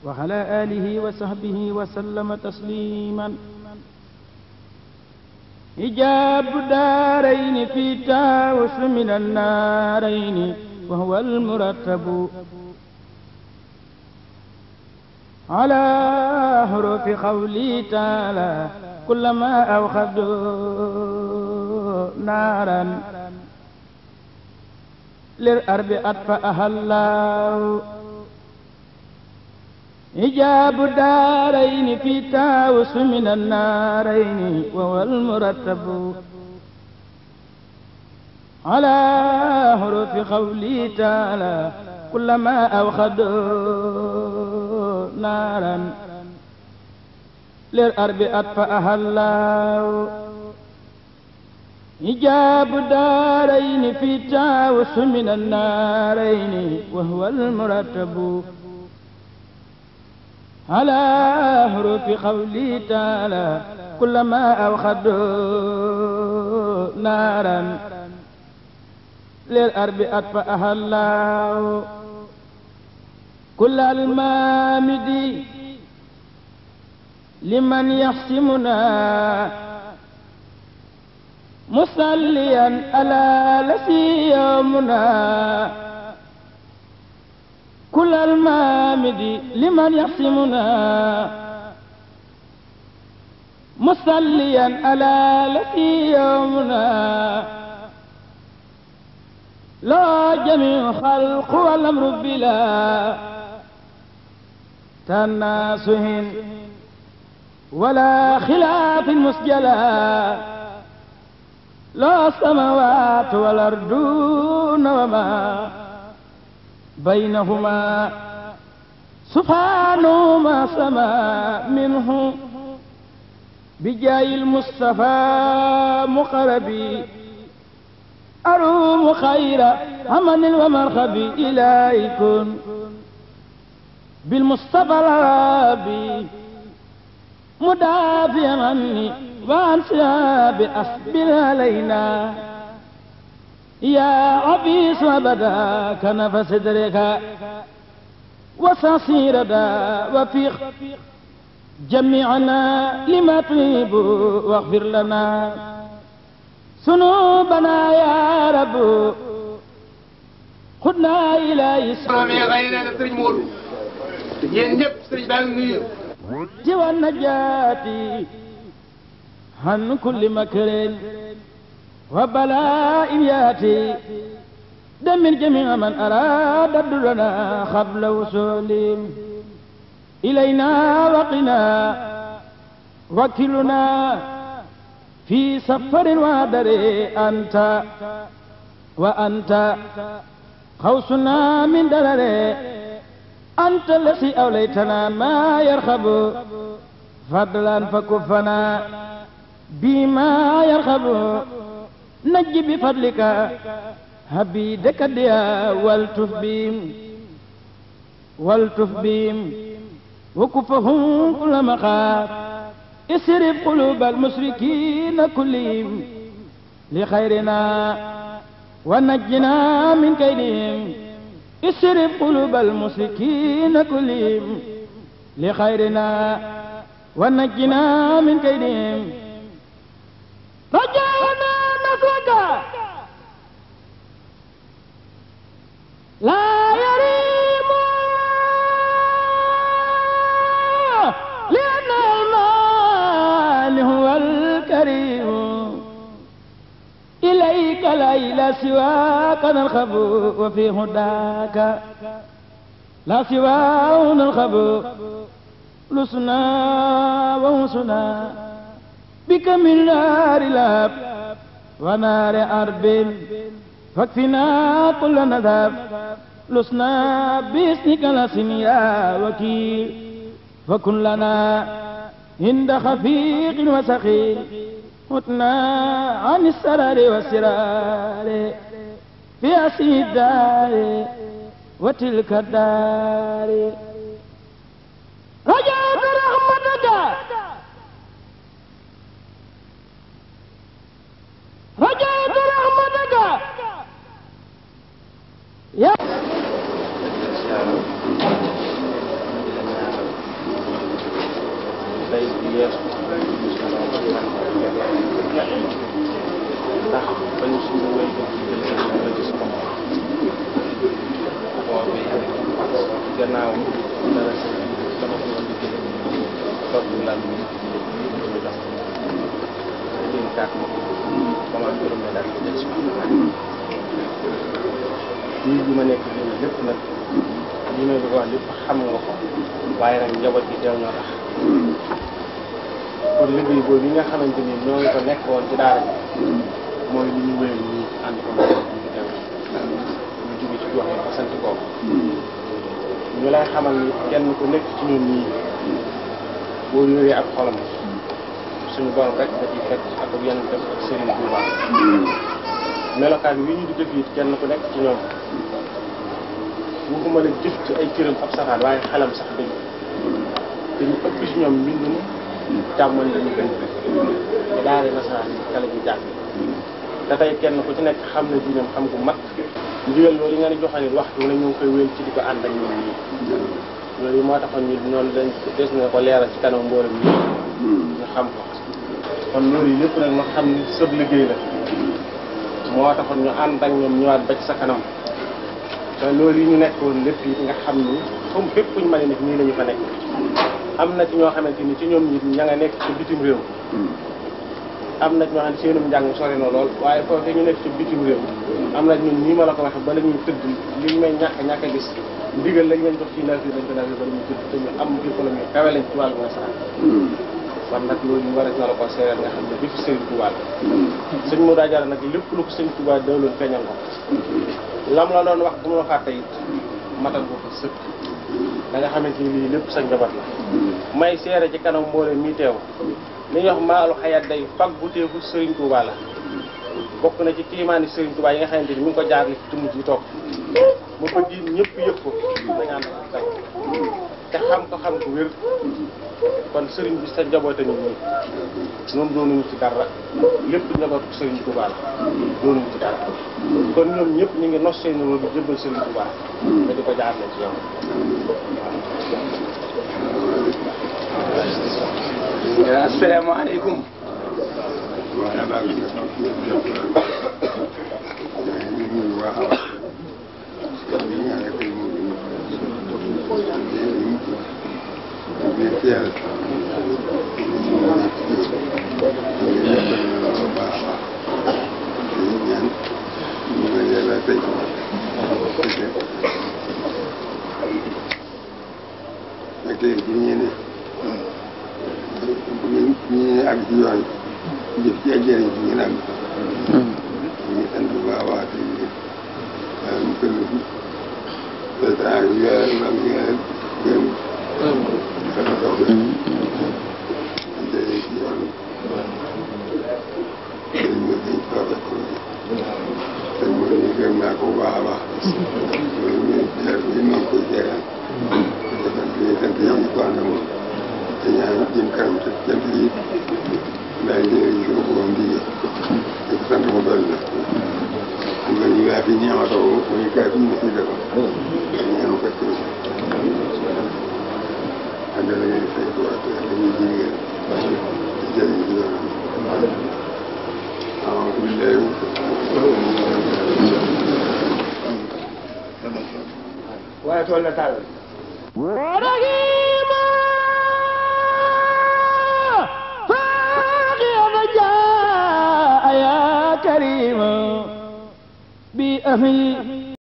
وعلى آله وصحبه وسلم تسليما حجاب الدارين في تاوس من النارين وهو المرتب على حروف قوله تعالى كلما أوخذوا نارا للأرض أطفأها الله حجاب الدارين في تاوس من النارين وهو المرتب على حروف قوله تعالى كلما أوخذوا نارا للأرض أطفأها الله حجاب الدارين في تاوس من النارين وهو المرتب على حروف قوله تعالى كلما أوخذوا نارا للأرض أطفأها الله كل المامد لمن يحسمنا مصليا على لسي يومنا كل المامد لمن يحسمنا مصليا على لسي يومنا لا جميع خلق والأمر بلا تناسه ولا خلاف مسجلا لا السماوات والأرضون وما بينهما سبحانه ما سما منه بجاي المصطفى مقربي أروم خير همن ومرخبي إليكم بالمصطفى العربي مدافعا عني وعن شاب أصبر علينا يا عبيس أبدا كنفس صدرك وصاصير دا وفيق جميعنا لما تحب واغفر لنا ذنوبنا يا رب خذنا إلى جوا النجاة عن كل مكر وبلاء ياتي دمر جميع من أراد ضرنا قبل وصولهم إلينا وقنا وكلنا في سفر وادر أنت وأنت خوصنا من درر أنت الذي أوليتنا ما يرخب فضلا فكفنا بما يرخب نجي بفضلك حبيدك ديا والتف بهم وكفهم كل مخاف اسرف قلوب المشركين كلهم لخيرنا ونجنا من كيدهم اسرف قلوب المشركين كلهم لخيرنا ونجنا من كيدهم رجعنا نصرك لا يريم لأن المال هو الكريم إليك لا إله سواك نرخب وفي هداك لا سواه نرخب لسنا وانسنا بك من نار لاب ونار أرب فاكفنا كل نذاب لسنا باسمك لسن يا وكيل فكن لنا عند خفيق وسخيل متنا عن السرر والسرار في أسي الدار وتلك الدار رجعت رحمتك رجعت رحمتك يا yeesu ndax bañu suñu wéy ko ci jël seen la gis ko boobu gannaaw dara sama ko woon di jël toog laal ñu jox jël kaat ma comment juróom ne daal jël si lii bi ma nekk nii lépp nag li may bëgg wax lépp xam nga ko waaye nag njaboot gi teew ñoo tax kon liggéey boobu yi nga xamante ni ñoo ngi ko nekk woon ci daara ji mooy li ñu wéyal nii ànd ko ñu fi teew ñu jóge ci wax yi ko sant kooku ñu lay xamal ni kenn ku nekk ci ñun ñii boo yoree ak xolam suñu borom rek da ciy fekk ak yenn def ak Serigne Touba melokaan wi ñu di def it kenn ku nekk ci ñoom waxuma la jëf ci ay cëram ab safaan waaye xelam sax dëgg te ñu ëpp ci ñoom mbindum càmmoñ lañu gën te daare nasaraan yi kala ñu jàng te tey kenn ku ci nekk xam na diinam xam gu mat ndigal loolu yi nga ne joxe nit waxtu ne ñu ngi koy wéyal ci di ko ànd ak ñun ñii loolu yi moo taxoon ñu noonu dañ des na ko leeral ci kanam mboolem ñi ñu xam ko kon loolu yi lépp nag ma xam ni sëb liggéey la moo taxoon ñu ànd ak ñoom ñëwaat ba ci sa kanam te loolu yi ñu nekkoon lépp yi nga xam ni comme fépp kuñ mën a nekk nii la ñu fa nekk am na ci ñoo xamante ni ci ñoom ñi ña nga nekk ci bitim réew am na ci ñoo xam ne seenum njàng sori na lool waaye foofu ñu nekk ci bitim réew am na ñun nii ma la ko waxee ba la ñuy tëdd liñ may ñàkk a gis ndigal lañ leen jox ci naaf yi dañ ko naaf yi ba la ñuy tëdd te ñu am diplôme yu kawe lañ ci wàllu nasaraan kon nag loolu ñu war a na la ko seeral nga xam ne bi fi Sëriñ Tuubaa sëñ Modou Diarra nag lépp lu ko Sëriñ Tuubaa dawloon feeñal ko lam la doon wax bu ma fàtte it matal ko ko sëkk da nga xamante ni lii lépp sa njaboot la may seere ci kanam mboolem mi teew li ñuy wax maalu xayat day fag bu teefu Sëriñ Tuubaa la bokk na ci kiimaani Sëriñ Tuubaa yi nga xamante ni mi ngi ko jaarale ci tund ji toog mu ko ji ñëpp yëg ko dañaan dal te xam ko wér kon sëriñ bi sa njaboot a ngi nii ñoom doonuñu ci dara lépp njabootu Sëriñ Tuubaa la doonuñu ci dara kon ñoom ñëpp ñu ngi nos seen rôle bi jëbbal Sëriñ Tuubaa nga di ko jaarale ci yow. asalaamaaleykum. ak ci yoon jëf ci ak jëriñ ci ngeen am ñu sant bu baax wax te mu kër gi te temps yi nga am nga gërëm sama kaw jëriñ ci yoon sëñ mo dañ ko rek ko sëñ mo ñu gërëm naa ko bu baax a baax loolu ñu jeex bi ma koy jeexal sant yow ñu ko ànd moom te ñaan jëm kanam te jëm lii daa ngi leen di ko woon di ko sant mu doon na am na ñu laa fi ñaamatoo muy kaay fi ñu si def ñaan ko ci ànd la ngeen fay ko ak dañuy ji ngeen di jëriñ ci yoon waaye tool na taal كريم بأهل